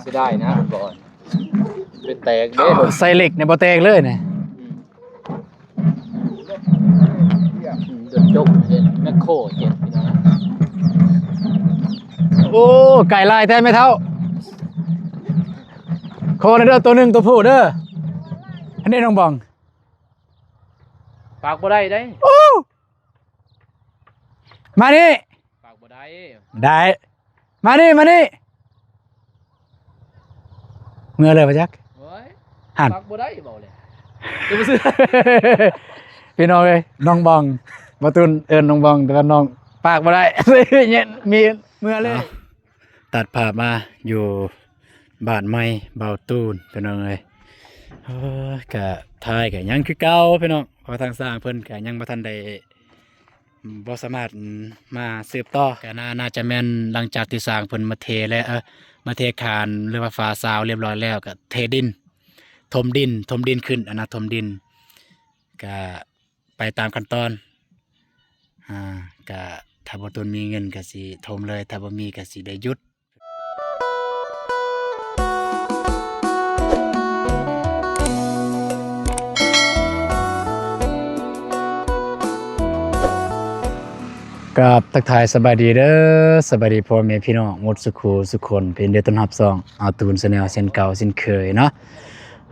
ເສຍດາຍນະ ມັນບໍ່ອ່ອນ ໄປແຕກເດ້. ໃສ່ເຫຼັກນີ້ບໍ່ແຕກເລີຍນີ້. ອືມ ອືມ ໂດນຈົກເຫັນແມັກໂຄເຈັບພີ່ນ້ອງ. ໂອ້ ໄກ່ຫຼາຍແທ້ແມ່ເຖົ້າ. ຂໍແດ່ເດີ ໂຕໜຶ່ງ ໂຕຜູ້ເດີ. ອັນນີ້ນ້ອງບອງ ປາກບໍ່ໄດ້ເດ້. ໂອ້ ມານີ້ ປາກບໍ່ໄດ້ ໄດ້ ມານີ້ ມານີ້ ເມືອເລີຍບໍ່ຈັກ. ໂອ້ຍ ຫັ້ນ ປາກບໍ່ໄດ້ ເວົ້າແລ້ວ ເຈົ້າບໍ່ເຊື່ອ. ພີ່ນ້ອງເອີຍ ນ້ອງບອງ ບໍ່ຕູນເອີ້ນນ້ອງບອງ ແຕ່ວ່ານ້ອງປາກບໍ່ໄດ້ ມີເມືອເລີຍ. ເອົາ ຕັດພາບມາຢູ່ບ້ານໃໝ່ບ່າວຕູນ ພີ່ນ້ອງເອີຍ. ໂອ້ຍ ກະຖ່າຍກະຍັງຄືເກົ່າພີ່ນ້ອງ ເພາະວ່າທາງຊ່າງເພິ່ນກະຍັງບໍ່ທັນໄດ້ ບໍ່ສາມາດ ອືມ ມາສືບຕໍ່. ກະໜ້າ ໜ້າຈະແມ່ນຫຼັງຈາກທີ່ຊ່າງເພິ່ນມາເທແລ້ວ ເອີ ມາເທຄານ ຫຼືວ່າຝາຊາວລຽບຮ້ອຍແລ້ວ ກະເທດິນ ຖົມດິນ ຖົມດິນຂຶ້ນ ອັນນະ ຖົມດິນ ກະ ໄປຕາມຂັ້ນຕອນ ອ່າ ກະຖ້າບໍ່ຕູນມີເງິນກະຊິຖົມເລີຍ ຖ້າບໍ່ມີກະຊິໄດ້ຢຸດ. ກາບທັກທາຍສະບາຍດີເດີ ສະບາຍດີພໍ່ແມ່ພີ່ນ້ອງໝົດສຸຂູສຸຄົນ ເປັນເດີຕ້ອນຮັບຊ່ອງອາຕູນແຊນແນວເຊັ່ນເກົ່າເຊັ່ນເຄີຍເນາະ.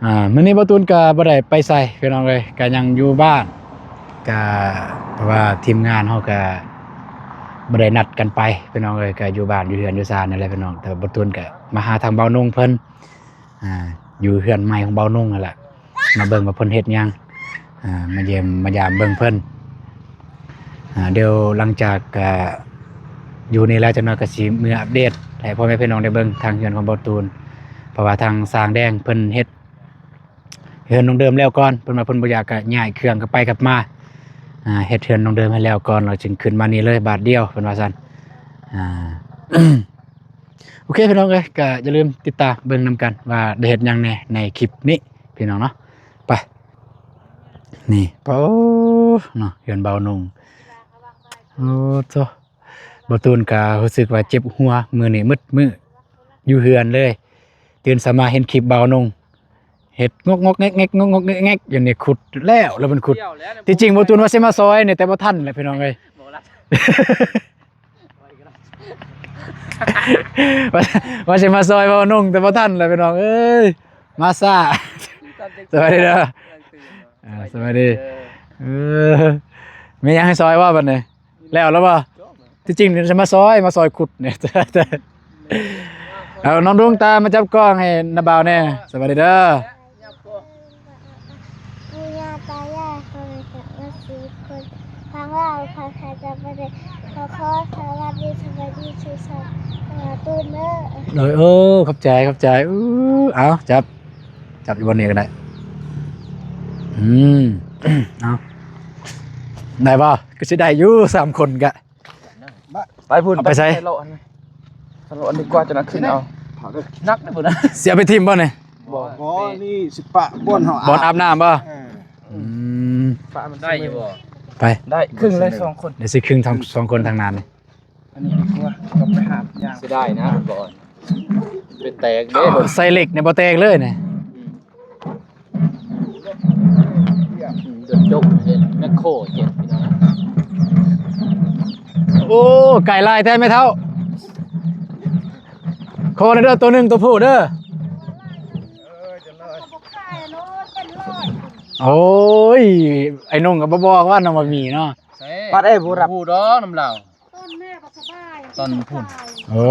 ອ່າ ມື້ນີ້ບ່າວຕູນກະບໍ່ໄດ້ໄປໃສພີ່ນ້ອງເອີຍ ກະຍັງຢູ່ບ້ານ ກະເພາະວ່າທີມງານເຮົາກະບໍ່ໄດ້ນັດກັນໄປພີ່ນ້ອງເອີຍ ກະຢູ່ບ້ານຢູ່ເຮືອນຢູ່ຊານນີ້ແຫຼະພີ່ນ້ອງ. ແຕ່ວ່າບ່າວຕູນກະມາຫາທາງບ່າວນົງເພິ່ນ ອ່າ ຢູ່ເຮືອນໃໝ່ຂອງບ່າວນົງຫັ້ນແຫຼະ ມາເບິ່ງວ່າເພິ່ນເຮັດຫຍັງ ອ່າ ມາຢ້ຽມມາຢາມເບິ່ງເພິ່ນ. ອ່າ ດຽວຫຼັງຈາກ ອ່າ ຢູ່ນີ້ແລ້ວ ຈັກໜ້ອຍກໍຊິເມືອອັບເດດໃຫ້ພໍ່ແມ່ພີ່ນ້ອງໄດ້ເບິ່ງທາງເຮືອນຂອງບ່າວຕູນ ເພາະວ່າທາງຊ່າງແດງເພິ່ນເຮັດເຮືອນນ້ອງເດີມແລ້ວກ່ອນ ເພິ່ນວ່າເພິ່ນບໍ່ຢາກ ກໍຍ້າຍເຄື່ອງກັບໄປກັບມາ ອ່າ ເຮັດເຮືອນນ້ອງເດີມໃຫ້ແລ້ວກ່ອນ ແລ້ວຈຶ່ງຂຶ້ນມານີ້ເລີຍບາດດຽວ ເພິ່ນວ່າຊັ້ນ. ອ່າ ໂອເຄພີ່ນ້ອງເອີຍ ກໍຢ່າລືມຕິດຕາມເບິ່ງນຳກັນວ່າໄດ້ເຮັດຫຍັງແດ່ໃນຄລິບນີ້ພີ່ນ້ອງເນາະ. ໄປ ນີ້ ໂອ້ ເນາະ ເຮືອນບ່າວນົງ. ໂອ້ໂທ້ ບ່າວຕູນກໍຮູ້ສຶກວ່າເຈັບຫົວ ມື້ນີ້ມືດມື້ຢູ່ເຮືອນເລີຍ ຕື່ນເຊົ້າມາເຫັນຄລິບບ່າວນົງເຮັດງອກໆແງກໆ ງອກໆແງກໆຢູ່ນີ້ ຂຸດແລ້ວ ແລ້ວມັນຂຸດ. ທີ່ຈິງບ່າວຕູນວ່າຊິມາຊ່ອຍນີ້ ແຕ່ບໍ່ທັນແຫຼະພີ່ນ້ອງເອີຍ ບໍ່ລະ ວ່າ ວ່າຊິມາຊ່ອຍບ່າວນົງ ແຕ່ບໍ່ທັນແຫຼະພີ່ນ້ອງເອີຍ ມາຊ້າ. ສະບາຍດີເດີ ອ່າ ສະບາຍດີ. ເອີ ມີຫຍັງໃຫ້ຊ່ອຍບໍ່ບັດນີ້ ແລ້ວແລ້ວບໍ່? ທີ່ຈິງຈະມາຊ່ອຍ ມາຊ່ອຍຂຸດນີ້. ເອົາ ນ້ອງດວງຕາມາຈັບກ້ອງໃຫ້ນ້າບ່າວແດ່. ສະບາຍດີເດີ. ປູ່ຍ່າຕາຍາຍ ພໍ່ແມ່ເຈົ້າເບິດສີ່ຄົນ ທາງລາວ ທາງໄທ ຈະບໍ່ໄດ້ ຂໍ ຂໍສະຫວັດດີ ສະບາຍດີ ສຸຂະ ອາ ຕູນເດີ. ໂດຍ ໂອ້ ຂອບໃຈ ຂອບໃຈ. ເອົາ ຈັບ ຈັບຢູ່ບ່ອນນີ້ກໍໄດ້. ອືມ ເອົາ ໄດ້ບໍ່? ກໍຊິໄດ້ຢູ່ ສາມຄົນກະ ໄປພຸ້ນ ເອົາໄປໃສ? ໄປເລາະອັນນີ້ ໄປເລາະອັນນີ້ກວ່າຈະໜັກຂຶ້ນເອົາ ໜັກເດ້ພຸ້ນນະ. ຊິເອົາໄປຖິ້ມບໍ່ນີ້? ບໍ່ ບໍ່ ນີ້ຊິປະບ່ອນເຮົາ ບ່ອນອາບນ້ຳບໍ່? ເອີ ອືມ ປະມັນໄດ້ຢູ່ບໍ່? ໄປ ໄດ້ ຄຶ່ງເລີຍ ສອງຄົນ ດຽວຊິຄຶ່ງທັງສອງຄົນທາງນັ້ນນີ້. ອັນນີ້ດີກວ່າ ຕ້ອງໄປຫາບຢາງ ເສຍດາຍນະ ມັນບໍ່ອ່ອນ ໄປແຕກເດ້. ໃສ່ເຫຼັກນີ້ບໍ່ແຕກເລີຍນີ້. ອືມ ອືມ ໂດນຈົກເຫັນແມັກໂຄເຈັບພີ່ນ້ອງ. ໂອ້ ໄກ່ຫຼາຍແທ້ແມ່ເຖົ້າ. ຂໍແດ່ເດີ ໂຕໜຶ່ງ ໂຕຜູ້ເດີ. ໂອ້ຍ ໄອ້ນົງກໍບໍ່ບອກວ່ານ້ອງບໍ່ມີເນາະ. ປາດເອີຍ ບໍ່ຮັບ ຮູ້ດອກນຳລາວ. ຕອນແມ່ບໍ່ສະບາຍ ຕອນພຸ້ນ. ໂອ້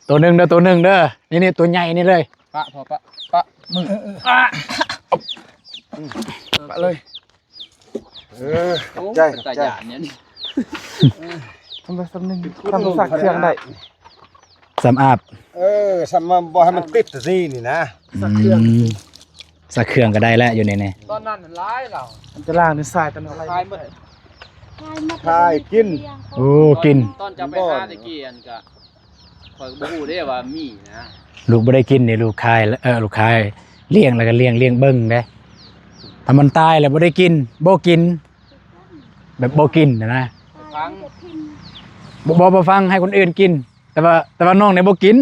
ໂຕໜຶ່ງເດີ ໂຕໜຶ່ງເດີ. ນີ້ໆ ໂຕໃຫຍ່ນີ້ເລີຍ. ປະ ພໍປະ ປະ ມື ປະ ປະເລີຍ. ເອີ ຂອບໃຈ ຂອບໃຈ. ໂອ້ ເປັນຕາຢ້ານແນວນີ້. ເອີ ທຳໄມສ່ຳໜຶ່ງ ທຳສັກເຄື່ອງໄດ້. ສຳອາບ ເອີ ສຳມາບໍ່ໃຫ້ມັນຕິດຊີ້ນີ້ນະ. ອືມ ສັກເຄື່ອງກໍໄດ້ແລ້ວຢູ່ໃນນີ້. ຕອນນັ້ນຫຼາຍລາວ ມັນຈະລ້າງໃນຊາຍຕອນນັ້ນ ຄາຍໝົດ ຄາຍກິນ. ໂອ້ ກິນ ຕອນຈະໄປຫາແຕ່ກີ້ ອັນກະ ຂ້ອຍກໍບໍ່ຮູ້ເດ້ວ່າມີນະ. ລູກບໍ່ໄດ້ກິນນີ້ ລູກຂາຍ ເອີ ລູກຂາຍລ້ຽງ ແລ້ວກໍລ້ຽງ ລ້ຽງເບິ່ງເດ້. ຖ້າມັນຕາຍແລ້ວບໍ່ໄດ້ກິນ ບໍ່ກິນ ແບບບໍ່ກິນນະ ບໍ່ ບໍ່ ບໍ່ຟັງໃຫ້ຄົນອື່ນກິນ. ແຕ່ວ່າ ແຕ່ວ່ານ້ອງນີ້ບໍ່ກິນ.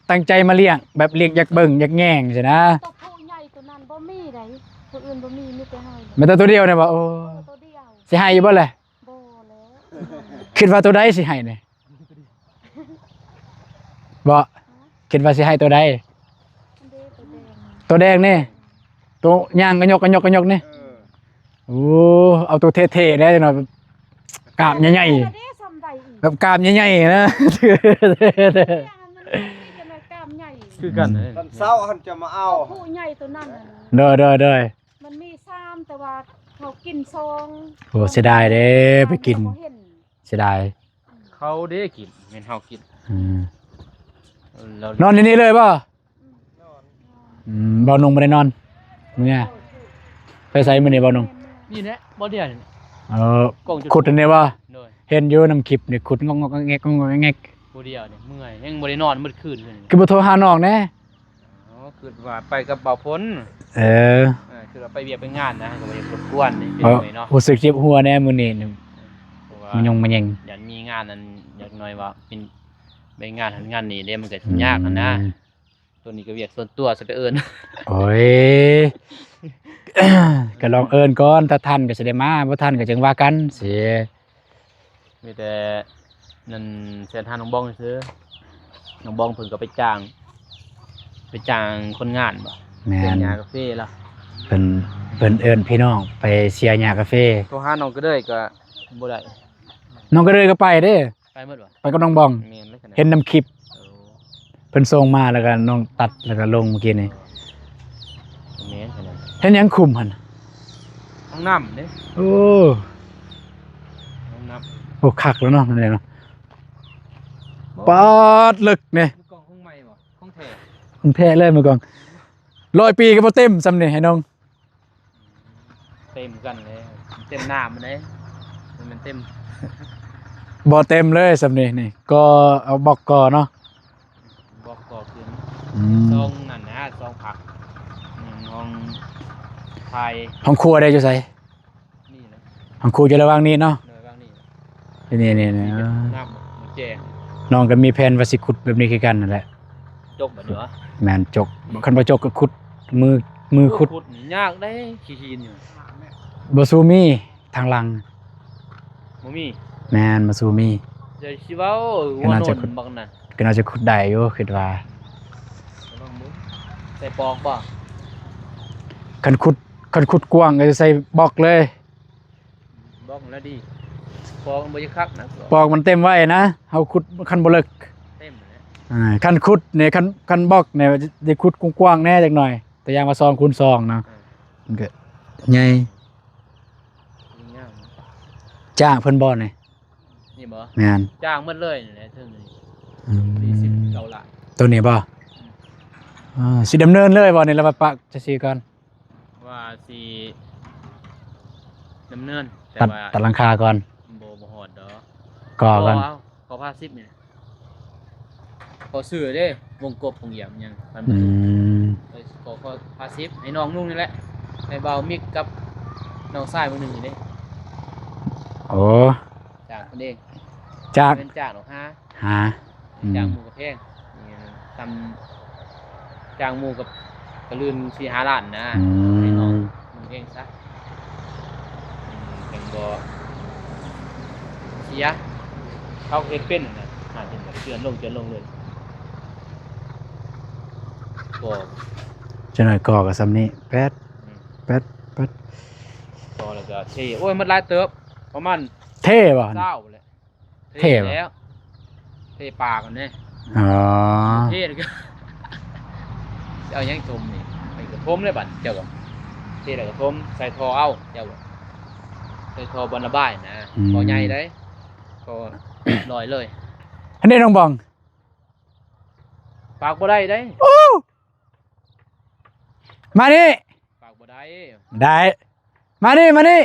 ຕັ້ງໃຈມາລ້ຽງ ແບບລ້ຽງຢາກເບິ່ງຢາກແຍງຊີ້ນະ. ໂຕຜູ້ໃຫຍ່ໂຕນັ້ນບໍ່ມີໃດ ໂຕອື່ນບໍ່ມີ ມີແຕ່ເຮົາ ແມ່ນແຕ່ໂຕດຽວນີ້ບໍ່? ໂອ້ ໂຕດຽວ ຊິໃຫ້ຢູ່ບໍ່ລະ? ບໍ່ແລ້ວ ຄິດວ່າໂຕໃດຊິໃຫ້ນີ້? ບໍ່ ຄິດວ່າຊິໃຫ້ໂຕໃດ? ອັນເດ ໂຕແດງ ໂຕແດງນີ້ ໂຕຍ່າງກະຍົກກະຍົກກະຍົກນີ້. ເອີ ໂອ້ ເອົາໂຕເທ່ໆແດ່ເນາະ ກາມໃຫຍ່ໆ ເດ້ ສ່ຳໃດອີກ ແບບກາມໃຫຍ່ໆນະ. ມັນເປັນຈັ່ງໃດ ກາມໃຫຍ່ ຄືກັນ ຕອນເຊົ້າຫັ້ນຈະມາເອົາ ຜູ້ໃຫຍ່ໂຕນັ້ນນະ. ໂດຍໆໆ ມັນມີສາມ ແຕ່ວ່າເຂົາກິນສອງ. ໂອ້ ເສຍດາຍເດ້ ໄປກິນ ເຮົາບໍ່ເຫັນ ເສຍດາຍ. ເຂົາເດ້ກິນ ແມ່ນເຮົາກິນ. ອືມ ແລ້ວນອນຢູ່ນີ້ເລີຍບໍ່? ອືມ ອືມ ບ່າວນົງບໍ່ໄດ້ນອນມື້ນີ້? ໄປໃສມື້ນີ້ບ່າວນົງ? ນີ້ແຫຼະ ບໍ່ດຽວນີ້. ເອີ ຂຸດອັນນີ້ບໍ່? ໂດຍ ເຫັນຢູ່ນຳຄລິບນີ້ ຂຸດງອກໆແງກໆ ງອກໆແງກໆ ຜູ້ດຽວນີ້ ເມື່ອຍ ຍັງບໍ່ໄດ້ນອນໝົດຄືນ. ຄືບໍ່ໂທຫານ້ອງແດ່? ອໍ ຄິດວ່າໄປກັບບ່າວພົນ. ເອີ ເອີ ຄິດວ່າໄປວຽກໄປງານນະ ກໍບໍ່ຢາກລົບກວນເດ້ ເປັນຫຍັງເນາະ ຮູ້ສຶກເຈັບຫົວແດ່ມື້ນີ້ ເພາະວ່າມາຍົງມາແຍງ ຢ້ານມີງານນັ້ນ ຢ່າງໜ້ອຍວ່າເປັນໄປງານຫັ້ນງານນີ້ເດ້ ມັນກໍ ອືມ ຍາກຫັ້ນນະ. ໂຕນີ້ກໍວຽກສ່ວນຕົວຊະໄປເອີ້ນ. ໂອ້ຍ ກໍລອງເອີ້ນກ່ອນ ຖ້າທັນກໍຊິໄດ້ມາ ບໍ່ທັນກໍຈຶ່ງວ່າກັນຊີ້. ມີແຕ່ນັ້ນແຊນຫານ້ອງບອງຊື່ ນ້ອງບອງເພິ່ນກໍໄປຈ້າງ ໄປຈ້າງຄົນງານບໍ່? ແມ່ນ ເປັນຫຍ້າກາເຟລະ ເພິ່ນ ເພິ່ນເອີ້ນພີ່ນ້ອງໄປເສຍຫຍ້າກາເຟ. ໂທຫານ້ອງກະເດີຍກໍບໍ່ໄດ້ ນ້ອງກະເດີຍກໍໄປເດ້. ໄປໝົດບໍ່? ໄປກັບນ້ອງບອງ. ແມ່ນແລ້ວຂະໜາດ ເຫັນນຳຄລິບ. ໂອ້ ເພິ່ນສົ່ງມາ ແລ້ວກໍນ້ອງຕັດ ແລ້ວກໍລົງມື້ກີ້ນີ້. ແມ່ນຂະໜາດ ເຮັດຫຍັງຂຸມຫັ້ນ? ຫ້ອງນ້ຳເດ້. ໂອ້ ຫ້ອງນ້ຳ. ໂອ້ ຄັກແລ້ວເນາະ ນັ້ນແຫຼະເນາະ. ປາດ ເລິກນີ້. ມືກ້ອງຂອງໃໝ່ບໍ່? ຂອງແທ້? ຂອງແທ້ເລີຍມືກ້ອງ. ຮ້ອຍປີກໍບໍ່ເຕັມສ່ຳນີ້ໃຫ້ນ້ອງ. ເຕັມກັນແລ້ວ ເຕັມນ້ຳມັນເດ້ ມັນເຕັມ ບໍ່ເຕັມເລີຍສ່ຳນີ້. ນີ້ກໍເອົາບລັອກກໍ່ເນາະ ບລັອກກໍ່ຂຶ້ນ. ອືມ ຊ່ອງນັ້ນນະ ຊ່ອງພັກ ຫ້ອງຖ່າຍ ຫ້ອງຄົວໄດ້ຢູ່ໃສ? ນີ້ນະ ຫ້ອງຄົວຢູ່ລະຫວ່າງນີ້ເນາະ. ເອີ ຫວ່າງນີ້ ນີ້ໆໆ ນ້ຳແຈ້ງ. ນ້ອງກໍມີແຜນວ່າຊິຂຸດແບບນີ້ຄືກັນນັ້ນແຫຼະ. ຈົກບາດນີ້ຫວາ? ແມ່ນ ຈົກ ຄັນບໍ່ຈົກກໍຂຸດ ມື ມືຂຸດ. ຂຸດນີ້ຍາກເດ້ ຂີ້ຫີນຢູ່. ບໍ່ສູ້ມີທາງຫຼັງ. ບໍ່ມີ? ແມ່ນ ບໍ່ສູ້ມີ. ຢ່າຊິເວົ້າ ຫົວໂນນບັກນັ້ນ ກໍໜ້າຈະຂຸດໄດ້ຢູ່ ຄິດວ່າ. ລອງເບິ່ງ ໃສ່ປອກບໍ່? ຄັນຂຸດ ຄັນຂຸດກວ້າງກໍຈະໃສ່ບລັອກເລີຍ. ບລັອກແລ້ວດີ ປອກມັນບໍ່ຢາກຄັກນະ ປອກມັນເຕັມໄວ້ນະ ເຮົາຂຸດຄັນບໍ່ເລິກ ເຕັມແລ້ວ. ອ່າ ຄັນຂຸດນີ້ ຄັນ ຄັນບລັອກນີ້ ໄດ້ຂຸດກວ້າງໆແດ່ຈັກໜ້ອຍ ຕົວຢ່າງວ່າສອງຄູນສອງນະ. ເອີ ມັນກໍໃຫຍ່. ງາມ ຈ້າງເພິ່ນບໍ່ນີ້? ນີ້ບໍ່? ແມ່ນ ຈ້າງໝົດເລີຍນີ້ແຫຼະ ເທິງນີ້. ອືມ ສີ່ສິບເກົ້າລ້ານ. ໂຕນີ້ບໍ່? ອືມ ອ່າ ຊິດຳເນີນເລີຍບໍ່ນີ້ ຫຼືວ່າປະຈັກຊີ້ກ່ອນ? ວ່າຊິດຳເນີນ ແຕ່ ຕັດ ວ່າ ຕັດຫຼັງຄາກ່ອນ. ບໍ່ ບໍ່ຮອດດອກ ກໍ່ກ່ອນ. ເອົາ ຂໍພາສິບນີ້ ຂໍຊື້ເດ້ ວົງກົບ ວົງຢຽມຫຍັງ. ອືມ ເອີ ຂໍ ຂໍພາສິບໃຫ້ນ້ອງນຸ່ງນີ້ແຫຼະ ໃຫ້ບ່າວມິກກັບນ້ອງຊາຍຜູ້ໜຶ່ງນີ້ເດ້. ໂອ້ ຈ້າງເພິ່ນເອງ ຈ້າງ ເປັນຈ້າງດອກຫາ ຫາ ອືມ ຈ້າງໝູ່ກໍແພງ ນີ້ ຕຳ ຈ້າງໝູ່ກັບກະລື່ນສີ່ຫ້າລ້ານນະ. ອືມ ໃຫ້ນ້ອງໜຸ່ງເອງຊະ ອືມ ຈັ່ງບໍ່ເສຍ. ເຂົາເຮັດເປັນນະ ຫາເຮັດແບບເຈື່ອນລົງ ເຈື່ອນລົງເລີຍ. ກໍ ຈັກໜ້ອຍກໍ ກໍສ່ຳນີ້ ແປດ ອືມ ແປດ ແປດ ກໍແລ້ວກໍເທ. ໂອ້ຍ ໝົດຫຼາຍເຕີບ ປະມານ ເທບໍ່? ຊາວແຫຼະ. ເທ ເທແລ້ວ ເທປາກຫັ້ນເດ້. ອໍ ເທແລ້ວກໍ ຊິເອົາຫຍັງຖົມນີ້? ໄປກະຖົມເລີຍບັດ ເຈົ້າກໍເທແລ້ວກໍຖົມ ໃສ່ທໍ່ເອົາ ເຈົ້າກໍໃສ່ທໍ່ບ່ອນລະບາຍນະ. ອືມ ທໍ່ໃຫຍ່ເດ້ ທໍ່ລອຍເລີຍ. ອັນນີ້ນ້ອງບອງ ປາກບໍ່ໄດ້ເດ້. ໂອ້ ມານີ້ ປາກບໍ່ໄດ້ ໄດ້ ມານີ້ ມານີ້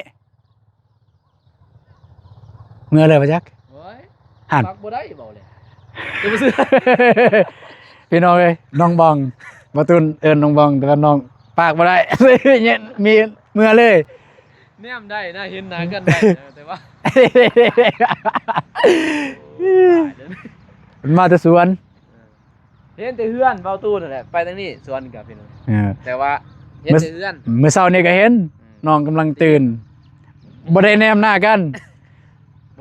ເມືອເລີຍວ່າຈັກ. ໂອ້ຍ ຫັ້ນ ປາກບໍ່ໄດ້ ເວົ້າແລ້ວ ຈະບໍ່ເຊື່ອ. ພີ່ນ້ອງເອີຍ ນ້ອງບອງ ບໍ່ຕຸນເອີ້ນນ້ອງບອງ ແຕ່ວ່ານ້ອງປາກບໍ່ໄດ້ ມີເມືອເລີຍ. ແນມໄດ້ນະ ເຫັນໜ້າກັນໄດ້ນະ ແຕ່ວ່າ ໂອ້ຍ ຕາຍແລ້ວ ມັນມາແຕ່ສວນ. ເອີ ເຫັນແຕ່ເຮືອນເວົ້າຕູ້ນັ້ນແຫຼະ ໄປທາງນີ້ສວນກັບພີ່ນ້ອງ ເອີ ແຕ່ວ່າເຫັນແຕ່ເຮືອນ. ມື້ເຊົ້ານີ້ກໍເຫັນ ອືມ ນ້ອງກຳລັງຕື່ນ ບໍ່ໄດ້ແນມໜ້າກັນ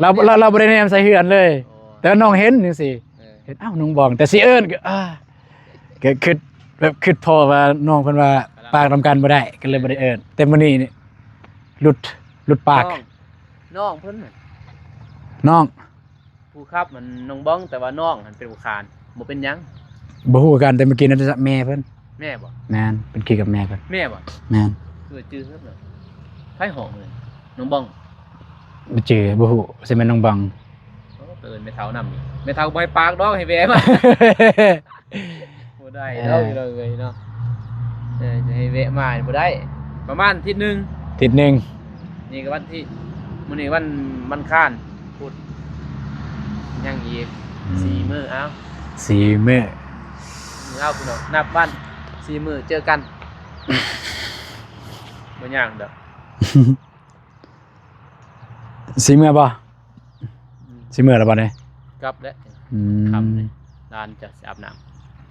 ລາວ ລາວ ລາວບໍ່ໄດ້ແນມໃສ່ເຮືອນເລີຍ ໂອ້ ແຕ່ວ່ານ້ອງເຫັນຈັ່ງຊີ້ ເອີ ເຫັນ ອ້າວ ນ້ອງບອງ ແຕ່ຊິເອີ້ນກໍ ອ່າ ກໍຄິດ ແບບຄິດພໍ້ວ່ານ້ອງເພິ່ນວ່າປາກນຳກັນບໍ່ໄດ້ ກໍເລີຍບໍ່ໄດ້ເອີ້ນ ແຕ່ມື້ນີ້ນີ້ຫຼຸດ ຫຼຸດປາກ ນ້ອງ ນ້ອງເພິ່ນ ນ້ອງ ຜູ້ຂັບມັນນ້ອງບອງ ແຕ່ວ່ານ້ອງຫັ້ນເປັນຜູ້ຂານ ບໍ່ເປັນຫຍັງ. ບໍ່ຮູ້ຄືກັນ ແຕ່ເມື່ອກີ້ນັ້ນແມ່ເພິ່ນ. ແມ່ບໍ່? ແມ່ນ ເພິ່ນຂີ່ກັບແມ່ເພິ່ນ. ແມ່ບໍ່? ແມ່ນ. ຄືຈື່ເພິ່ນ ໃຜຮ້ອງເລີຍ ນ້ອງບອງ? ບໍ່ຈື່ ບໍ່ຮູ້ ຊິແມ່ນນ້ອງບອງ. ໂອ້ ໄປເອີ້ນແມ່ເຖົ້ານຳອີກ ແມ່ເຖົ້າບໍ່ໃຫ້ປາກດອກ ໃຫ້ແວ່ມາ. ບໍ່ໄດ້ດອກ ເອີ ພີ່ນ້ອງເອີຍເນາະ ເອີ ຈະໃຫ້ແວະມາບໍ່ໄດ້ ປະມານທິດໜຶ່ງ ທິດໜຶ່ງ. ນີ້ກໍວັນທີ ມື້ນີ້ວັນ ວັນອັງຄານ ພຸດ ຍັງອີກ ອືມ ສີ່ມື້ ເອົາ ສີ່ມື້ ເອົາ ພີ່ນ້ອງ ນັບວັນ ສີ່ມື້ເຈີກັນ ບໍ່ຍາກດອກ. ຊິເມືອບໍ່? ອືມ ຊິເມືອແລ້ວບໍ່ນີ້? ກັບແລ້ວ ອືມ ຄ່ຳແລ້ວ ຫຼານຈະຊິອາບນ້ຳ.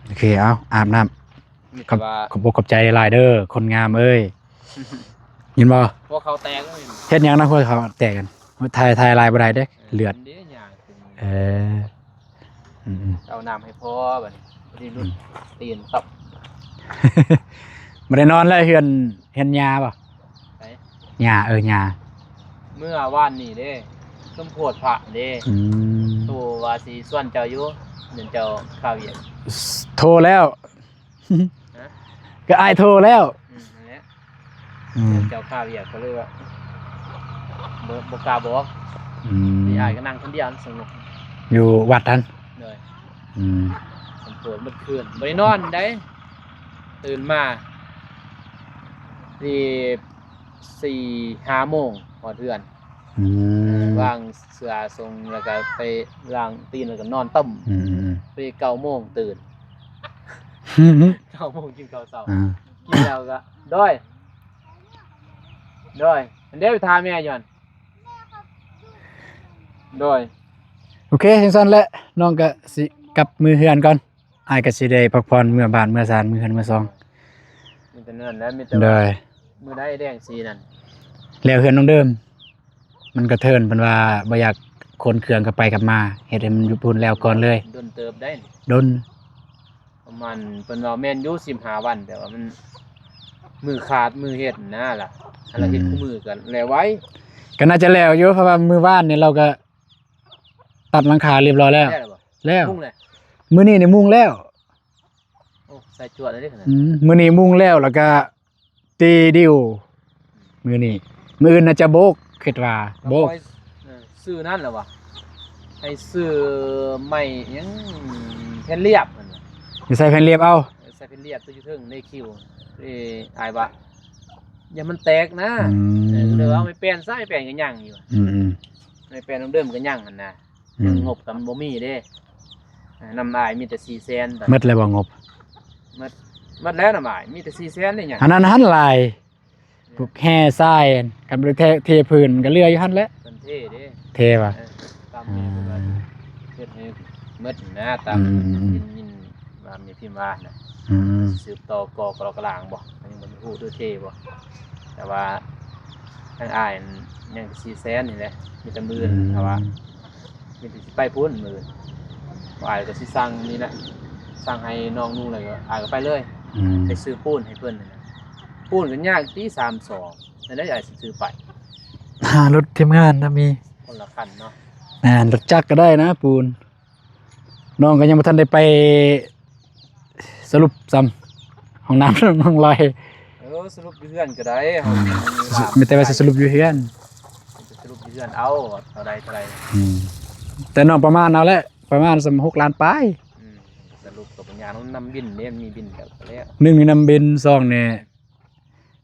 ໂອເຄ ເອົາ ອາບນ້ຳ. ຂອບ ຂອບອົກຂອບໃຈຫຼາຍເດີ ຄົນງາມເອີຍ. ເຫັນບໍ່? ຫົວເຂົ່າແຕກ ເຮັດຫຍັງນະ ຫົວເຂົ່າແຕກ? ຖ່າຍ ຖ່າຍຫຼາຍບໍ່ໄດ້ເດ້ ເອີ ເລືອດ ເອີ. ອືມໆ ເອົານ້ຳໃຫ້ພໍບັດນີ້ ພໍດີຫຼຸດ ອືມ ຕີນຕັບ. ບໍ່ໄດ້ນອນແລ້ວ ເຮືອນ ເຮືອນຍ່າບໍ່? ໃສ? ຍ່າ ເອີ ຍ່າ ເມື່ອວານນີ້ເດ້ ສົມໂພດພະເດ້ ອືມ ໂທວ່າຊິຊວນເຈົ້າຢູ່ ເດີນເຈົ້າຄາວຽກ ໂທແລ້ວ ຮະ? ກໍອ້າຍໂທແລ້ວ ອືມ ນັ້ນແຫຼະ ອືມ ເຈົ້າຄາວຽກກໍເລີຍວ່າ ບໍ່ ບໍ່ກ້າບອກ ອືມ ນີ້ອ້າຍກໍນັ່ງຄົນດຽວສະຫງົບ ຢູ່ວັດຫັ້ນ ໂດຍ ອືມ ສົມໂພດໝົດຄືນ ບໍ່ໄດ້ນອນໃດ ຕື່ນມາ ນີ້ ສີ່ຫ້າໂມງຮອດເຮືອນ ອືມ ວາງເສື້ອສົ່ງ ແລ້ວກໍໄປລ້າງຕີນ ແລ້ວກໍນອນເຕັມ ອືມໆໆ ໄປເກົ້າໂມງຕື່ນ ເກົ້າໂມງກິນເຂົ້າເຊົ້າ ອ່າ ກິນແລ້ວກໍ ໂດຍ ໂດຍ ອັນເດ ໄປຖ້າແມ່ຢູ່ຫັ້ນ ໂດຍ ໂອເຄ ຈັ່ງຊັ້ນແຫຼະ ນ້ອງກໍຊິກັບມືເຮືອນກ່ອນ ອ້າຍກໍຊິໄດ້ພັກຜ່ອນເມືອບ້ານເມືອຊານ ເມືອເຮືອນເມືອຊອງ ມີແຕ່ນັ້ນແຫຼະ ມີແຕ່ ໂດຍ ມື້ໃດແດງສີນັ້ນ ແລ້ວເຮືອນນ້ອງເດີມ ມັນກະເທີນ ເພິ່ນວ່າບໍ່ຢາກຂົນເຄື່ອງກັບໄປກັບມາ ເຮັດໃຫ້ມັນຢູ່ພຸ້ນແລ້ວກ່ອນເລີຍ ດົນເຕີບໄດ໋ ດົນ ປະມານ ເພິ່ນວ່າແມ່ນຢູ່ສິບຫ້າວັນ ແຕ່ວ່າມັນ ມື້ຂາດ ມື້ເຮັດນະລະ ອັນລະເຮັດ ອືມ ຄູ່ມື້ກັນແລ້ວໄວ ກໍໜ້າຈະແລ້ວຢູ່ ເພາະວ່າມື້ວານນີ້ລາວກໍຕັດຫຼັງຄາລຽບຮ້ອຍແລ້ວ ແລ້ວບໍ່? ແລ້ວ ມຸງແລ້ວ ມື້ນີ້ນີ້ມຸງແລ້ວ ໂອ້ ໃສ່ຈວດເລີຍເດ້ ອືມ ມື້ນີ້ມຸງແລ້ວ ແລ້ວກະຕີດິວ ມື້ນີ້ ມື້ອື່ນໜ້າຈະໂບກ ຄິດວ່າໂບກ ເອີ ຊື້ນັ້ນແຫຼະວະ ໃຫ້ຊື້ໄມ້ຫຍັງ ແຜ່ນລຽບຫັ້ນນະ ໃສ່ແຜ່ນລຽບເອົາ ເອີ ໃສ່ແຜ່ນລຽບຕົວຢູ່ເທິງເລຄິວ ເອີ ອ້າຍວ່າ ຢ່າມັນແຕກນະ ອືມ ເອີ ກໍເລີຍວ່າເອົາໄມ້ແປ້ນ ໃສ່ໄມ້ແປ້ນກໍຍັງຢູ່ ອືມໆ ໄມ້ແປ້ນເດີມໆກໍຍັງຫັ້ນນະ ອືມ ງົບກໍມັນບໍ່ມີເດ້ ນຳອ້າຍມີແຕ່ສີ່ແສນ ໝົດແລ້ວບໍ່ງົບ? ໝົດ ໝົດແລ້ວນຳອ້າຍ ມີແຕ່ສີ່ແສນນີ້ຫຍັງ ອັນນັ້ນຫັ້ນຫຼາຍ ອືມ ພວກແຮ່ຊາຍ ຄັນບໍ່ໄດ້ເທ ເທພື້ນມັນກໍເຫຼືອຢູ່ຫັ້ນແຫຼະ ເພິ່ນເທເດ້ ເທວ່າ ເອີ ຕາມ ອືມ ເພິ່ນວ່າເຮັດໃຫ້ໝົດນະ ຕາມ ອືມໆໆ ໄດ້ຍິນວ່າແມ່ພິມວ່ານະ ອືມ ສືບຕໍ່ກໍ່ກໍລະກະລາງບໍ່ ຍັງບໍ່ຮູ້ດ້ວຍເທບໍ່ ແຕ່ວ່າທາງອ້າຍຍັງສີ່ແສນນີ້ແຫຼະ ມີແຕ່ໝື່ນ ອືມ ເພາະວ່າ ມີແຕ່ຊິໄປພຸ້ນມື້ອື່ນ ອ້າຍກໍຊິສັ່ງນີ້ແຫຼະ ສັ່ງໃຫ້ນ້ອງນຸ່ງ ແລ້ວກໍອ້າຍກໍໄປເລີຍ ອືມ ໄປຊື້ປູນໃຫ້ເພິ່ນນັ້ນນະ ປູນກໍຍາກຕິ ສາມສອງ ແນວໃດອ້າຍຊິຊື້ໄປ ຫາລົດທີມງານນະມີ ຄົນລະຄັນເນາະ ແມ່ນ ລົດຈັກກໍໄດ້ນະ ປູນ ນ້ອງກໍຍັງບໍ່ທັນໄດ້ໄປສະຫຼຸບຊ້ຳ ຫ້ອງນ້ຳນ້ອງລອຍ ເອີ ສະຫຼຸບຢູ່ເຮືອນກໍໄດ້ ອືມ ເຮົາ ມີແຕ່ວ່າຊິສະຫຼຸບຢູ່ເຮືອນ ສະຫຼຸບຢູ່ເຮືອນເອົາ ເທົ່າໃດເທົ່າໃດ ອືມ ແຕ່ນ້ອງປະມານເອົາແຫຼະ ປະມານສ່ຳຫົກລ້ານປາຍ ອືມ ສະຫຼຸບກໍບໍ່ຍາກນຳບິນເດ້ ມີບິນກໍແລ້ວ ໜຶ່ງນີ້ນຳບິນ ສອງນີ້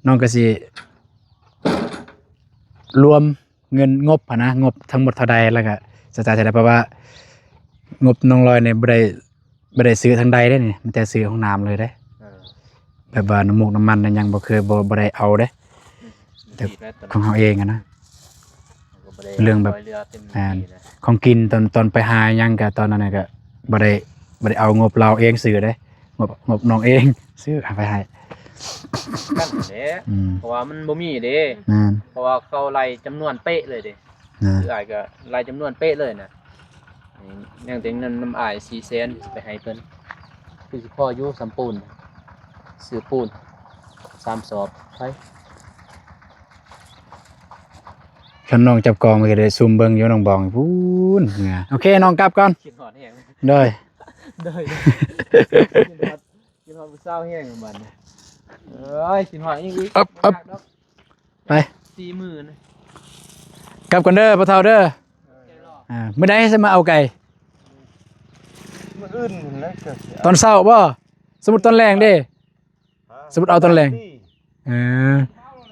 ນ້ອງກໍຊິລວມ ເງິນງົບຫັ້ນນະ ງົບທັງໝົດເທົ່າໃດ ແລ້ວກະຈະຈ່າຍເທົ່າໃດ ເພາະວ່າງົບນ້ອງລອຍນີ້ບໍ່ໄດ້ ບໍ່ໄດ້ຊື້ທາງໃດເດ້ນີ້ ມີແຕ່ຊື້ຫ້ອງນ້ຳເລີຍເດ້ ເອີ ແບບວ່ານ້ຳມູກນ້ຳມັນນັ້ນຍັງບໍ່ເຄີຍ ບໍ່ ບໍ່ໄດ້ເອົາເດ້ ອືມ ແຕ່ຂອງເຮົາເອງຫັ້ນນະ ເລື່ອງແບບ ແມ່ນ ຂອງກິນ ຕອນ ຕອນໄປຫາຫຍັງກະ ຕອນນັ້ນນະກະບໍ່ໄດ້ ບໍ່ໄດ້ເອົາງົບລາວເອງຊື້ເດ້ ງົບ ງົບນ້ອງເອງຊື້ເອົາໄປໃຫ້ ນັ້ນແຫຼະ ອືມ ເພາະວ່າມັນບໍ່ມີເດ້ ແມ່ນ ເພາະວ່າເຂົາໄລ່ຈຳນວນເປະເລີຍເດ້ ອ່າ ຄືອ້າຍກໍໄລ່ຈຳນວນເປະເລີຍນະ ຍັງແຕ່ເງິນນຳອ້າຍສີ່ແສນໄປໃຫ້ເພິ່ນ ຄືຊິພໍຢູ່ ສ່ຳປູນ ຊື້ປູນສາມສອບໄປ ຄັນນ້ອງຈັບກອງມັນກໍໄດ້ຊຸ່ມເບິ່ງຢູ່ ນ້ອງບອງພຸ້ນ ໂອເຄ ນ້ອງກັບກ່ອນ ຄິດຮອດແຮງ ໂດຍ ໂດຍ ໂດຍ ຄິດຮອດ ຄິດຮອດຜູ້ສາວແຮງບາດນີ້ ເອີຍ ຄິດຮອດອີກ ອັບ ອັບ ຍາກດອກ ໄປ ສີ່ໝື່ນ ກັບກ່ອນເດີພໍ່ເຖົ້າເດີ ເອີ ອ່າ ມື້ໃດຊິມາເອົາໄກ່? ມື້ອື່ນພຸ້ນແຫຼະ ຕອນເຊົ້າບໍ່? ສົມມຸດຕອນແລງເດ້? ຮະ? ສົມມຸດເອົາຕອນແລງ ເອີ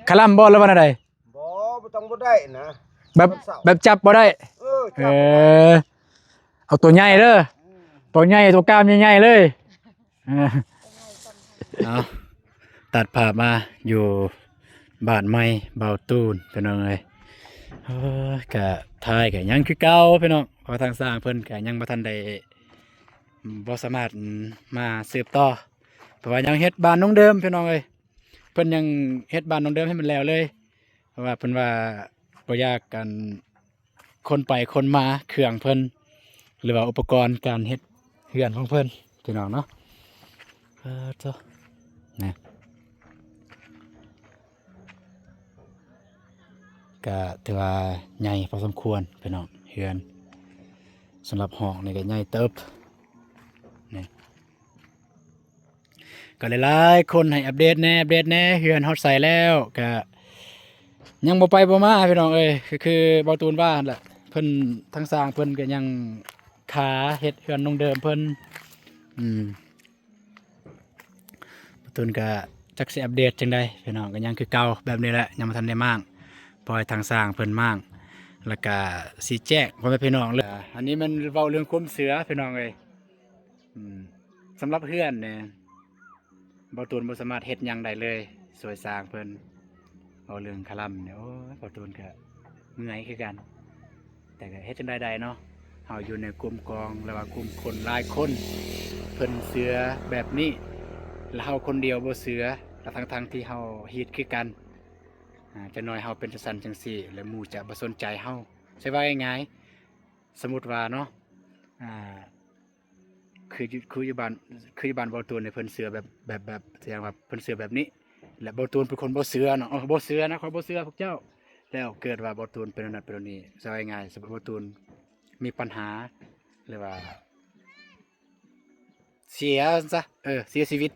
ຄະລຳບໍ່ ຫຼືວ່າແນວໃດ? ບໍ່ ບໍ່ຕ້ອງ ບໍ່ໄດ້ນະ ແບບ ແບບຈັບບໍ່ໄດ້ ເອີ ເອີ ເອົາຕົວໃຫຍ່ເດີ ອືມ ຕົວໃຫຍ່ ຕົວກ້າມໃຫຍ່ໆເລີຍ ເອົາ ຕັດພາບມາຢູ່ບ້ານໃໝ່ບ່າວຕູນ ພີ່ນ້ອງເອີຍ ເອີ ກະທ້າຍກະຍັງຄືເກົ່າ ພີ່ນ້ອງ ເພາະທາງຊ່າງເພິ່ນກະຍັງບໍ່ທັນໄດ້ ບໍ່ສາມາດ ອືມ ມາສືບຕໍ່ ເພາະວ່າຍັງເຮັດບ້ານໜອງເດີມ ພີ່ນ້ອງເອີຍ ເພິ່ນຍັງເຮັດບ້ານໜອງເດີມໃຫ້ມັນແລ້ວເລີຍ ເພາະວ່າເພິ່ນວ່າບໍ່ຢາກ ອັນ ຄົນໄປຄົນມາເຄື່ອງເພິ່ນ ຫຼືວ່າອຸປະກອນການເຮັດເຮືອນຂອງເພິ່ນ ພີ່ນ້ອງເນາະ ເອີ ໂທ້ ນະ ກະຖືວ່າໃຫຍ່ພໍສົມຄວນ ພີ່ນ້ອງ ເຮືອນ ສຳລັບຫ້ອງນີ້ກະໃຫຍ່ເຕີບ ນີ້ ກໍຫຼາຍໆຄົນໃຫ້ອັບເດດແດ່ ອັບເດດແດ່ ເຮືອນຮອດໃສແລ້ວ ກະຍັງບໍ່ໄປບໍ່ມາ ພີ່ນ້ອງເອີຍ ຄື ຄືບ່າວຕູນວ່າຫັ້ນແຫຼະ ເພິ່ນ ທາງຊ່າງເພິ່ນກໍຍັງຄາເຮັດເຮືອນໜອງເດີມເພິ່ນ ອືມ ບ່າວຕູນກໍຈັກຊິອັບເດດຈັ່ງໃດ ພີ່ນ້ອງ ກໍຍັງຄືເກົ່າແບບນີ້ແຫຼະ ຍັງບໍ່ທັນໄດ້ມ້າງ ປ່ອຍທາງຊ່າງເພິ່ນມ້າງ ແລ້ວກໍຊີ້ແຈງພໍ່ແມ່ພີ່ນ້ອງເລີຍ ອັນນີ້ແມ່ນເວົ້າເລື່ອງຄວາມເຊື່ອ ພີ່ນ້ອງເອີຍ. ອືມ ສຳລັບເຮືອນນີ້ ບ່າວຕູນບໍ່ສາມາດເຮັດຫຍັງໄດ້ເລີຍ ຊ່ວຍສ້າງເພິ່ນ ເວົ້າເລື່ອງຄະລຳນີ້ ໂອ້ຍ ບ່າວຕູນກະເມື່ອຍຄືກັນ ແຕ່ກະເຮັດຈັ່ງໃດໄດ້ເນາະ ເຮົາຢູ່ໃນກຸ່ມກອງ ຫຼືວ່າກຸ່ມຄົນຫຼາຍຄົນ ເພິ່ນເຊື່ອແບບນີ້ ແລະເຮົາຄົນດຽວບໍ່ເຊື່ອ ແລະທັງໆທີ່ເຮົາຮີດຄືກັນ ອາ ຈັກໜ້ອຍເຮົາເປັນຈັ່ງຊັ້ນຈັ່ງຊີ້ ແລະໝູ່ຈະບໍ່ສົນໃຈເຮົາ ໃຊ້ວ່າງ່າຍໆ ສົມມຸດວ່າເນາະ ອາ ຄືຢູ່ ຄືຢູ່ບ້ານ ຄືຢູ່ບ້ານບ່າວຕູນນີ້ ເພິ່ນເຊື່ອແບບ ແບບ ແບບ ສະແດງວ່າເພິ່ນເຊື່ອແບບນີ້ ແລະບ່າວຕູນເປັນຄົນບໍ່ເຊື່ອເນາະ ເອີ ບໍ່ເຊື່ອນະ ຂ້ອຍບໍ່ເຊື່ອພວກເຈົ້າ ແລ້ວເກີດວ່າບ່າວຕູນເປັນແນວນັ້ນເປັນແນວນີ້ ເວົ້າງ່າຍໆ ສົມມຸດບ່າວຕູນມີປັນຫາ ຫຼືວ່າເສຍຊັ້ນຊະ ເອີ ເສຍຊີວິດ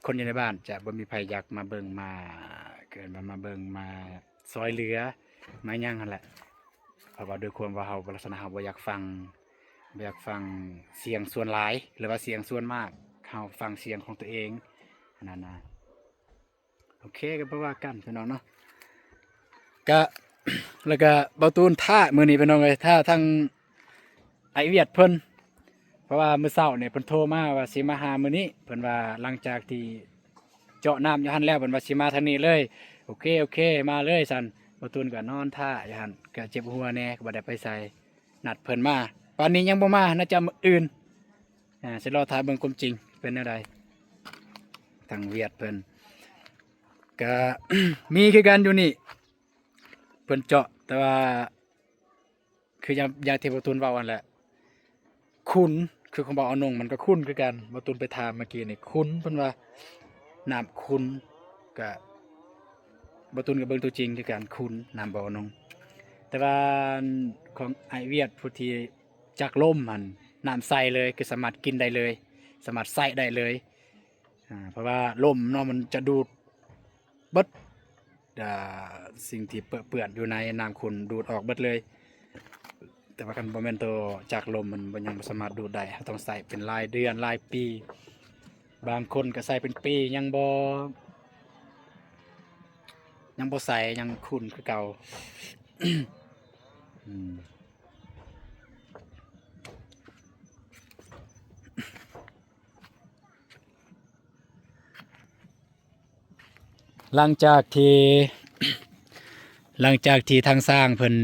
ຄົນຢູ່ໃນບ້ານຈະບໍ່ມີໃຜຢາກມາເບິ່ງມາ ເກີດມາ ມາເບິ່ງມາ ຊ່ອຍເຫຼືອມາຫຍັງຫັ້ນແຫຼະ ເພາະວ່າດ້ວຍຄວາມວ່າເຮົາ ລັກສະນະເຮົາບໍ່ຢາກຟັງ ບໍ່ຢາກຟັງສຽງສ່ວນຫຼາຍ ຫຼືວ່າສຽງສ່ວນມາກ ເຮົາຟັງສຽງຂອງຕົວເອງ ອັນນັ້ນນະ ໂອເຄ ກໍບໍ່ວ່າກັນພີ່ນ້ອງເນາະ ກະ ແລ້ວກະບ່າວຕູນຖ້າມື້ນີ້ພີ່ນ້ອງເອີຍ ຖ້າທາງ ອ້າຍວຽດເພິ່ນ ເພາະວ່າມື້ເຊົ້ານີ້ເພິ່ນໂທມາວ່າຊິມາຫາມື້ນີ້ ເພິ່ນວ່າຫຼັງຈາກທີ່ເຈາະນ້ຳຢູ່ຫັ້ນແລ້ວ ເພິ່ນວ່າຊິມາທາງນີ້ເລີຍ ໂອເຄ ໂອເຄ ມາເລີຍຊັ້ນ ບ່າວຕູນກໍນອນຖ້າຢູ່ຫັ້ນ ກໍເຈັບຫົວແດ່ ກໍບໍ່ໄດ້ໄປໃສ ນັດເພິ່ນມາ ປານນີ້ຍັງບໍ່ມາ ໜ້າຈະມື້ອື່ນ ອ່າ ຊິລໍຖ້າເບິ່ງຄວາມຈິງເປັນແນວໃດ ທາງຫວຽດເພິ່ນກະ ມີຄືກັນຢູ່ນີ້ ເພິ່ນເຈາະ ແຕ່ວ່າ ຄືຢ່າງ ຢ່າງທີ່ບ່າວຕູນເວົ້າຫັ້ນແຫຼະ ຂຸນ ຄືຂອງບ່າວອານົງມັນກໍຂຸນຄືກັນ ບ່າວຕູນໄປຖາມເມື່ອກີ້ນີ້ຂຸນ ເພິ່ນວ່ານ້ຳຂຸນ ກະ ບ່າວຕູນກໍເບິ່ງຕົວຈິງຄືກັນ ຂຸນ ນ້ຳບ່າວອານົງ ແຕ່ວ່າຂອງອ້າຍຫວຽດຜູ້ທີ່ ຈາກລົມຫັ້ນ ນ້ຳໃສເລີຍ ຄືສາມາດກິນໄດ້ເລີຍ ສາມາດໃຊ້ໄດ້ເລີຍ ອາ ເພາະວ່າລົມເນາະ ມັນຈະດູດເບິດ ອາ ສິ່ງທີ່ເປິເປື້ອນຢູ່ໃນນ້ຳຂຸ່ນ ດູດອອກເບິດເລີຍ ແຕ່ວ່າຄັນບໍ່ແມ່ນໂຕຈາກລົມ ມັນບໍ່ ຍັງບໍ່ສາມາດດູດໄດ້ ເຮົາຕ້ອງໃຊ້ເປັນຫຼາຍເດືອນ ຫຼາຍປີ ບາງຄົນກໍໃຊ້ເປັນປີ ຍັງບໍ່ ຍັງບໍ່ໃສ ຍັງຂຸ່ນຄືເກົ່າ ອືມ. ຫຼັງຈາກທີ່ ຫຼັງຈາກທີ່ທາງຊ່າງເພິ່ນ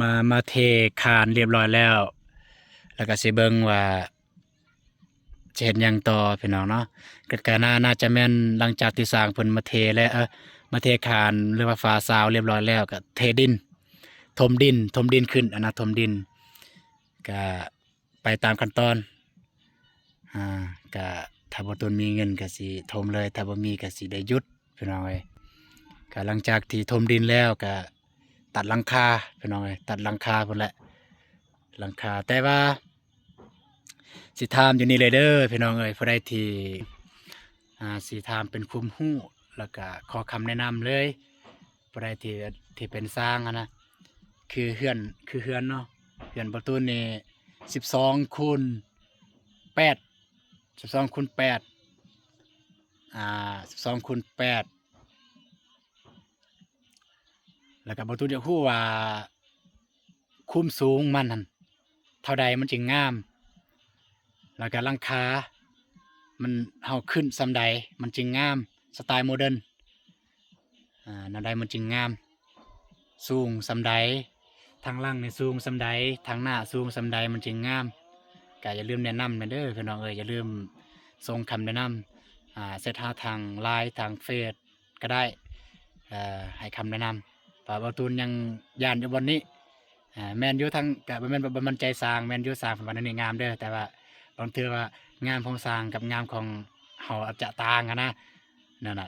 ມາ ມາເທຄານລຽບຮ້ອຍແລ້ວ ແລ້ວກໍຊິເບິ່ງວ່າ ຈະເຮັດຫຍັງຕໍ່ພີ່ນ້ອງເນາະ. ກໍ ກໍໜ້າ ໜ້າຈະແມ່ນຫຼັງຈາກທີ່ຊ່າງເພິ່ນມາເທແລ້ວ ເອີ ມາເທຄານ ຫຼືວ່າຝາຊາວລຽບຮ້ອຍແລ້ວ ກໍເທດິນ ຖົມດິນ ຖົມດິນຂຶ້ນ ອັນນະ ຖົມດິນ ກະໄປຕາມຂັ້ນຕອນ. ອາ ກະຖ້າບໍ່ຕູນມີເງິນກະຊິຖົມເລີຍ ຖ້າບໍ່ມີກະຊິໄດ້ຢຸດພີ່ນ້ອງເອີຍ. ກະຫຼັງຈາກທີ່ຖົມດິນແລ້ວກະຕັດຫຼັງຄາພີ່ນ້ອງເອີຍ ຕັດຫຼັງຄາພຸ້ນແຫຼະ ຫຼັງຄາ. ແຕ່ວ່າ ຊິຖາມຢູ່ນີ້ເລີຍເດີພີ່ນ້ອງເອີຍ ຜູ້ໃດທີ່ ອ່າ ຊິຖາມເປັນຄວາມຮູ້ ແລ້ວກະຂໍຄຳແນະນຳເລີຍ ຜູ້ໃດທີ່ ທີ່ເປັນຊ່າງຫັ້ນນະ. ຄືເຮືອນ ຄືເຮືອນເນາະ ເຮືອນບ່າວຕູນນີ້ສິບສອງຄູນແປດ ສິບສອງຄູນແປດ ອ່າ ສິບສອງຄູນແປດ ແລ້ວກໍບ່າວຕູນຢາກຮູ້ວ່າ ຄວາມສູງມັນຫັ້ນເທົ່າໃດມັນຈຶ່ງງາມ ແລ້ວກໍຫຼັງຄາມັນ ເຮົາຂຶ້ນສ່ຳໃດມັນຈຶ່ງງາມ ສະໄຕລ໌ໂມເດີນ ອາ ແນວໃດມັນຈຶ່ງງາມ ສູງສ່ຳໃດ ທາງຫຼັງນີ້ສູງສ່ຳໃດ ທາງໜ້າສູງສ່ຳໃດມັນຈຶ່ງງາມ. ກໍຢ່າລືມແນະນຳແດ່ເດີພີ່ນ້ອງເອີຍ ຢ່າລືມສົ່ງຄຳແນະນຳ ອາ ແຊັດຫາທາງ LINE ທາງເຟສ ກໍໄດ້ ເອີ ໃຫ້ຄຳແນະນຳ ວ່າບ່າວຕູນຍັງຢ້ານຢູ່ບ່ອນນີ້. ເອີ ແມ່ນຢູ່ ທາງ ກໍບໍ່ແມ່ນວ່າບໍ່ໝັ້ນໃຈຊ່າງ ແມ່ນຢູ່ ຊ່າງເພິ່ນວ່າແນວນີ້ງາມເດີ ແຕ່ວ່າບາງເທື່ອວ່າງາມຂອງຊ່າງກັບງາມຂອງເຮົາອາດຈະຕ່າງຫັ້ນນະ ນັ້ນນະ.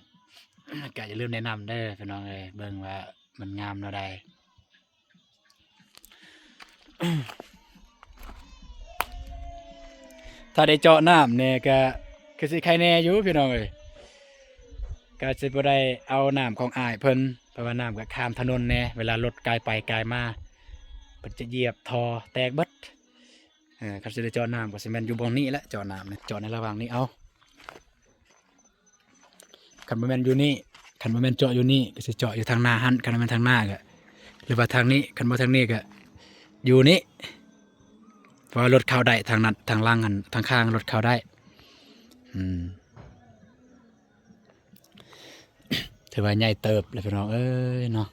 ກໍຢ່າລືມແນະນຳເດີພີ່ນ້ອງເອີຍ ເບິ່ງວ່າມັນງາມແນວໃດ. ຖ້າໄດ້ເຈາະນ້ຳແດ່ກໍຄືຊິໄຄແດ່ຢູ່ພີ່ນ້ອງເອີຍ ກໍຊິບໍ່ໄດ້ເອົານ້ຳຂອງອ້າຍເພິ່ນ ເພາະວ່ານ້ຳກໍຂ້າມຖະໜົນແດ່ ເວລາລົດກາຍໄປກາຍມາ ເພິ່ນຈະຢຽບທໍ່ແຕກເບິດ. ເອີ ຄັນຊິໄດ້ເຈາະນ້ຳກໍຊິແມ່ນຢູ່ບ່ອນນີ້ແຫຼະ ເຈາະນ້ຳ ເຈາະໃນລະຫວ່າງນີ້ເອົາ. ຄັນບໍ່ແມ່ນຢູ່ນີ້ ຄັນບໍ່ແມ່ນເຈາະຢູ່ນີ້ ກໍຊິເຈາະຢູ່ທາງໜ້າຫັ້ນ ຄັນບໍ່ແມ່ນທາງໜ້າກໍ ຫຼືວ່າທາງນີ້ ຄັນບໍ່ທາງນີ້ກໍຢູ່ນີ້ ເພາະວ່າລົດເຂົ້າໄດ້ທາງນັ້ນ ທາງຫຼັງຫັ້ນ ທາງຂ້າງລົດເຂົ້າໄດ້. ອືມ ຖືວ່າໃຫຍ່ເຕີບແລ້ວພີ່ນ້ອງເອີຍເນາະ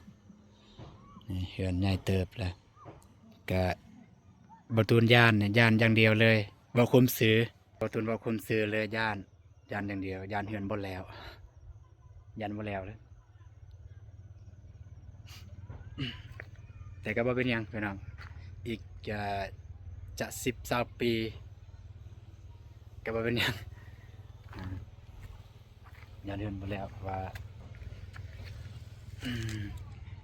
ນີ້ເຮືອນໃຫຍ່ເຕີບແລ້ວ. ກະບ່າວຕູນຢ້ານ ຢ້ານຢ່າງດຽວເລີຍ ເວົ້າຄວາມຊື່ ບ່າວຕູນເວົ້າຄວາມຊື່ເລີຍ ຢ້ານ ຢ້ານຢ່າງດຽວ ຢ້ານເຮືອນບໍ່ແລ້ວ ຢ້ານບໍ່ແລ້ວເລີຍ. ແຕ່ກໍບໍ່ເປັນຫຍັງພີ່ນ້ອງ ອີກຈະ ຈະສິບຊາວປີ ກໍບໍ່ເປັນຫຍັງ ອາ ຢ້ານເຮືອນບໍ່ແລ້ວ ເພາະວ່າ ອືມ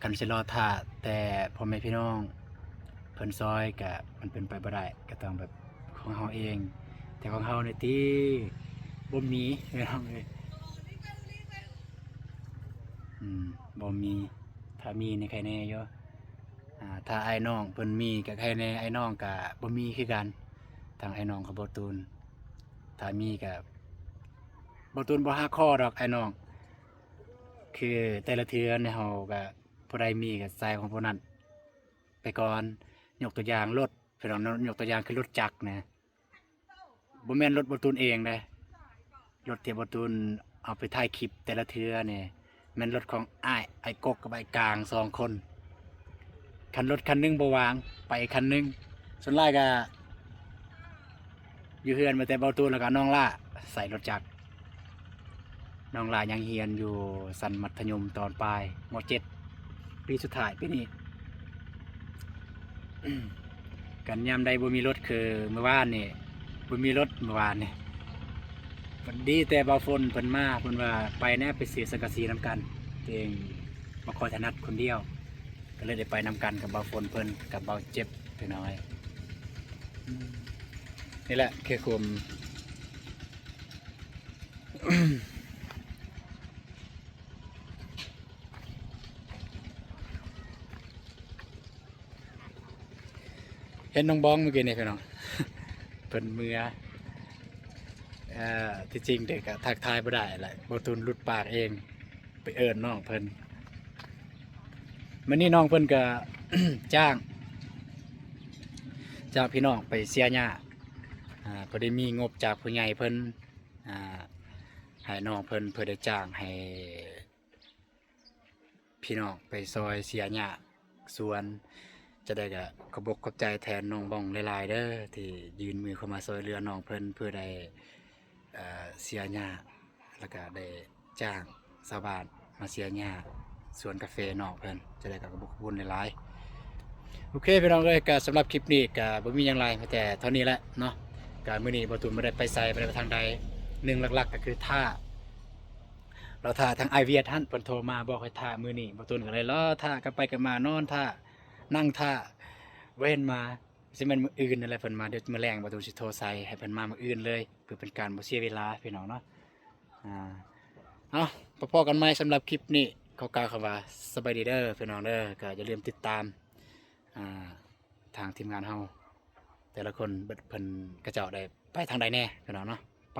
ຄັນຊິລໍຖ້າແຕ່ພໍ່ແມ່ພີ່ນ້ອງເພິ່ນຊ່ອຍກະມັນເປັນໄປບໍ່ໄດ້ ກໍຕ້ອງແບບຂອງເຮົາເອງ ແຕ່ຂອງເຮົານີ້ຕິ ບໍ່ມີພີ່ນ້ອງເອີຍ ອືມ ບໍ່ມີ ຖ້າມີນີ້ໄຄແນ່ຢູ່ ອາ ຖ້າອ້າຍນ້ອງເພິ່ນມີກໍໄຄແນ່ ອ້າຍນ້ອງກໍບໍ່ມີຄືກັນ ທາງອ້າຍນ້ອງຂອງບ່າວຕູນ ຖ້າມີກໍ ບ່າວຕູນບໍ່ຫັກຂໍ້ດອກອ້າຍນ້ອງ ຄືແຕ່ລະເທື່ອນີ້ເຮົາກໍ ຜູ້ໃດມີກໍໃຊ້ຂອງຜູ້ນັ້ນໄປກ່ອນ ຍົກຕົວຢ່າງລົດ ພີ່ນ້ອງເນາະ ຍົກຕົວຢ່າງຄືລົດຈັກນະ ບໍ່ແມ່ນລົດບ່າວຕູນເອງເດ້ ລົດທີ່ບ່າວຕູນເອົາໄປຖ່າຍຄລິບແຕ່ລະເທື່ອນີ້ ແມ່ນລົດຂອງອ້າຍ ອ້າຍກົກກັບອ້າຍກາງສອງຄົນ ຄັນລົດຄັນໜຶ່ງບໍ່ວ່າງ ໄປອີກຄັນໜຶ່ງ ສ່ວນຫຼາຍກໍ ຢູ່ເຮືອນມີແຕ່ບ່າວຕູນ ແລ້ວກໍນ້ອງຫຼ້າໃຊ້ລົດຈັກ ນ້ອງຫຼ້າຍັງຮຽນຢູ່ຊັ້ນມັດທະຍົມຕອນປາຍ ມໍເຈັດ ປີສຸດທ້າຍປີນີ້ ຄັນຍາມໃດບໍ່ມີລົດ ຄືມື້ວານນີ້ ບໍ່ມີລົດມື້ວານນີ້ ດີແຕ່ບ່າວຝົນເພິ່ນມາ ເພິ່ນວ່າໄປແດ່ ໄປຊື້ສັງກະສີນຳກັນ ຕົວເອງບໍ່ຄ່ອຍຖະໜັດຄົນດຽວ ກໍເລີຍໄດ້ໄປນຳກັນກັບບ່າວຝົນເພິ່ນ ກັບບ່າວເຈັບ ພີ່ນ້ອງເອີຍ ອືມ ນີ້ແຫຼະຄືຄວາມ ເຫັນນ້ອງບອງເມື່ອກີ້ນີ້ພີ່ນ້ອງ ເພິ່ນເມືອ ເອີ ທີ່ຈິງເດັກກໍທັກທາຍບໍ່ໄດ້ແຫຼະ ບ່າວຕູນຫຼຸດປາກເອງ ໄປເອີ້ນນ້ອງເພິ່ນ ມື້ນີ້ນ້ອງເພິ່ນກໍ ຈ້າງ ຈ້າງພີ່ນ້ອງໄປເສຍຫຍ້າ ອາ ພໍດີມີງົບຈາກຜູ້ໃຫຍ່ເພິ່ນ ອາ ໃຫ້ນ້ອງເພິ່ນ ເພື່ອໄດ້ຈ້າງໃຫ້ພີ່ນ້ອງໄປຊ່ອຍເສຍຫຍ້າສວນ ຈະໄດ້ກໍຂອບອົກຂອບໃຈແທນນ້ອງບອງຫຼາຍໆເດີ ທີ່ຍື່ນມືເຂົ້າມາຊ່ວຍເຫຼືອນ້ອງເພິ່ນ ເພື່ອໄດ້ ອ່າ ເສຍຫຍ້າ ແລ້ວກະໄດ້ຈ້າງຊາວບ້ານມາເສຍຫຍ້າສວນກາເຟນ້ອງເພິ່ນ ຈັ່ງໃດກໍຂອບຄຸນຫຼາຍໆ. ໂອເຄພີ່ນ້ອງເອີຍ ກໍສຳລັບຄລິບນີ້ກໍບໍ່ມີຫຍັງຫຼາຍ ມີແຕ່ເທົ່ານີ້ແຫຼະເນາະ. ກໍມື້ນີ້ບໍ່ຕູນບໍ່ໄດ້ໄປໃສ ບໍ່ໄດ້ໄປທາງໃດ ໜຶ່ງຫຼັກໆກໍຄືຖ້າ ລໍຖ້າທາງອ້າຍວຽດຫັ້ນ ເພິ່ນໂທມາບອກໃຫ້ຖ້າມື້ນີ້ ບໍ່ຕູນກໍເລີຍລໍຖ້າ ກັບໄປກັບມານອນຖ້າ ນັ່ງຖ້າ ບໍ່ເຫັນມາ. ຊິແມ່ນມື້ອື່ນນັ້ນແຫຼະເພິ່ນມາ ດຽວມື້ແລງບໍ່ຕູນຊິໂທໃສ່ໃຫ້ເພິ່ນມາມື້ອື່ນເລີຍ ເພື່ອເປັນການບໍ່ເສຍເວລາພີ່ນ້ອງເນາະ. ອ່າ ເອົາ ພໍ້ກັນໃໝ່ສຳລັບຄລິບນີ້ ຂໍກ່າວຄຳວ່າສະບາຍດີເດີພີ່ນ້ອງເດີ. ກໍຢ່າລືມຕິດຕາມ ອ່າ ທາງທີມງານເຮົາ ແຕ່ລະຄົນເບິດ ເພິ່ນ ເຂົາເຈົ້າໄດ້ໄປທາງໃດແດ່ພີ່ນ້ອງເນາະ. ໄປ.